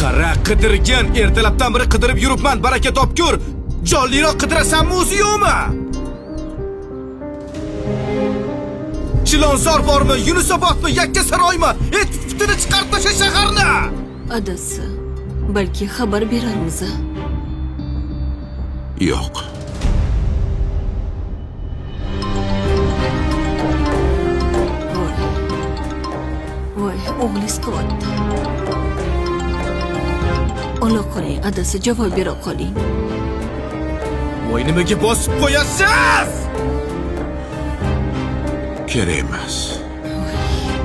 Qara, qidirgin. Ertalabdan beri qidirib yuribman, baraka topkur. Jonliroq qidirasanmi o'zi yo'qmi? Chilonzor bormi, Yunusobodmi, Yakkasaroymi? Et putini chiqarib tasha shaharni. Adasi, balki xabar berarmiz a? Yo'q. Voy. Voy, o'g'lingiz qilyapti. Ola qoling, adasi, javob bera qoling. Voy, nimaga bosib qo'yasiz? Kerak emas.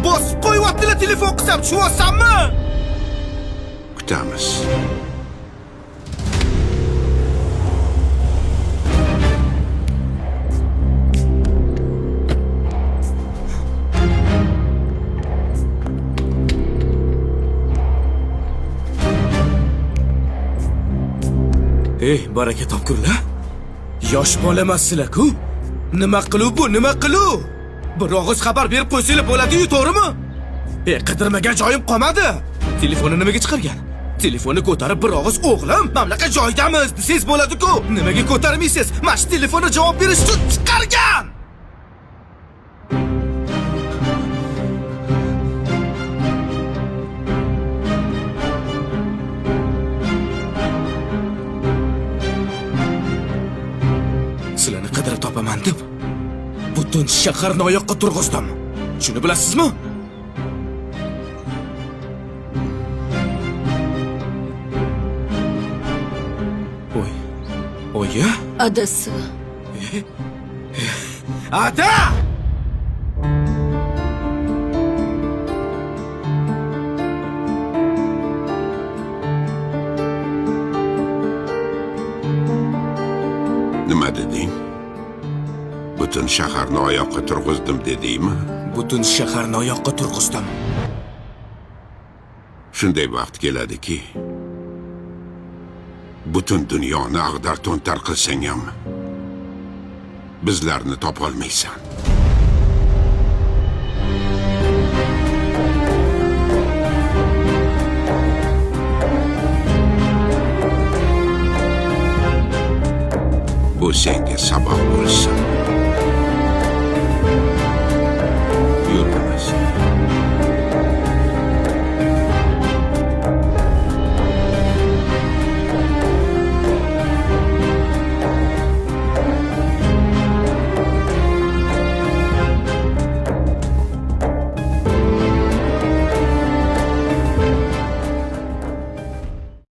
Bosib qo'yyaptilar telefon qilsam, tushunyapsanmi? Kutamiz. Ey, baraka topkurlar. Yosh bola emassizlar-ku. Nima qiluv bu, nima qiluv? Bir og'iz xabar berib qo'ysanglar bo'ladi-yu, to'g'rimi? Ey, qidirmagan joyim qolmadi. Telefonni nimaga chiqargan? Telefonni ko'tarib bir og'iz o'g'lim, mamlakat joyidamiz desangiz bo'ladi-ku. Nimaga ko'tarmaysiz? Mana shu telefonni javob berish uchun chiqargan. Sizlarni qidirib topaman deb butun shaharni oyoqqa turg'izdim. Shuni bilasizmi? Oy. Oyi? Adasi, Ata! Nima deding? Butun shaharni oyoqqa turg'izdim dedingmi? Butun shaharni oyoqqa turg'izdim. Shunday vaqt keladiki, butun dunyoni ag'dar to'ntar qilsang ham bizlarni topolmaysan. Bu senga